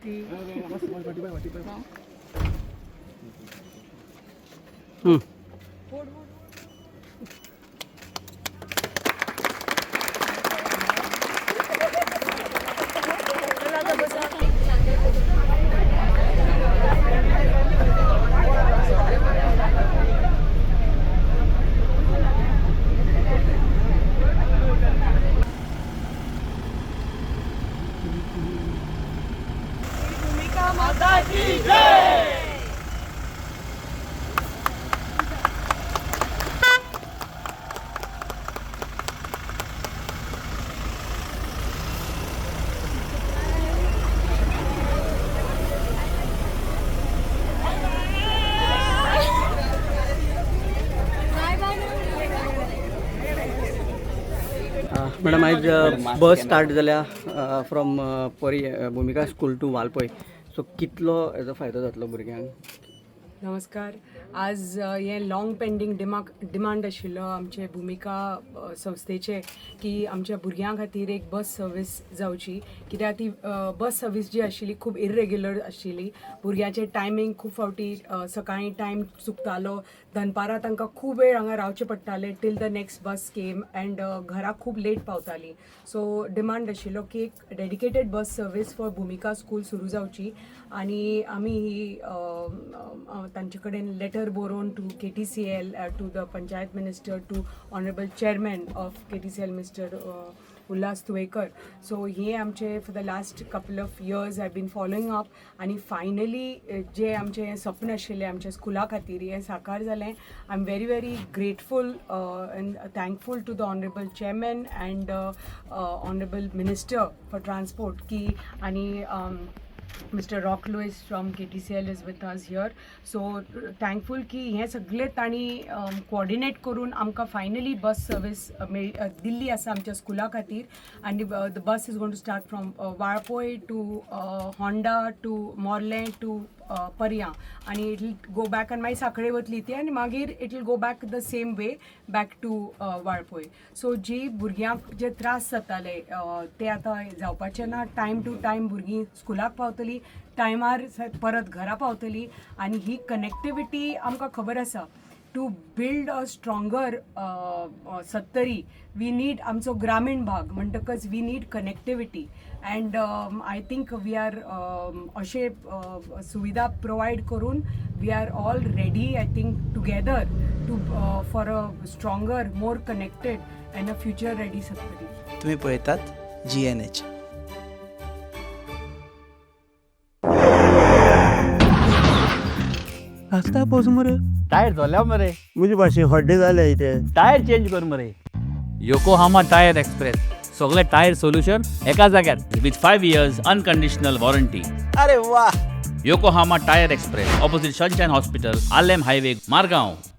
ती. मॅडम, आयज बस स्टार्ट जाल्या from Pari Bhumika school to Valpoi, so कितलो हेजो फायदो जातलो भुरग्यांक? नमस्कार. आज हें लाँग पेंडींग डिमांड आशिल्लो आमचे भुमिका संस्थेचे की आमच्या भुरग्यां खातीर एक बस सर्वीस जावची, कित्याक ती बस सर्वीस जी आशिल्ली खूब इरेग्युलर आशिल्ली. भुरग्यांचें टायमींग खूब फावटी सकाळीं टायम चुकतालो, दनपारां तांकां खूब वेळ हांगा रावचें पडटालें till the next bus came and घरा खूब लेट पावतालीं. सो डिमांड आशिल्लो की एक dedicated bus service for Bhumika school सुरू जावची आनी आमी ही तांचे कडेन लेटर बरोवन to KTCL, to the panchayat minister, to honourable chairman of KTCL, Mister Ulhas Tuyenkar. So हे आमचे for the last couple of years I been following up आनी फायनली जे आमचें हें सपन आशिल्लें आमच्या स्कुला खातीर, हें साकार जालें. I am very very grateful and thankful to the honourable chairman and honourable minister for transport की आनी Mister Rock Lewis from KTCL is with us here. So thankful की हें सगळें तांणी कोऑर्डिनेट करून आमकां फायनली बस सर्वीस दिल्ली आसा आमच्या स्कुला खातीर. आनी the bus is going to start from Valpoi to Honda to Morlem to Parya आनी it will go back आनी मागीर साखळे वतली ती आनी मागीर it will go back the same way back to Valpoi. So जी भुरग्यांक जे त्रास जाताले ते आतां जावपाचे ना. टायम टू टायम भुरगीं स्कुलाक पावतलीं, टायमार परत घरा पावतलीं आनी ही कनेक्टिविटी आमकां खबर आसा, to build a stronger Sattari we need आमचो ग्रामीण भाग म्हणटकच we need connectivity and I think we are अशे सुविधा प्रोवायड करून we are all ready, I think, together to for a stronger, more connected and a future ready Sattari. तुम्ही पळयतात GNH. रस्ता पोस मरे. टायर जोल्या मरे. म्हजे भाशेन हड्डे जाले इथे. टायर चेंज कर मरे. योकोहामा टायर एक्सप्रेस, सगळे टायर सोल्युशन एका जाग्यार with 5 years unconditional warranty. अरे वा! Yokohama Tyre Express, opposite Sunshine Hospital, Arlem Highway, Margao.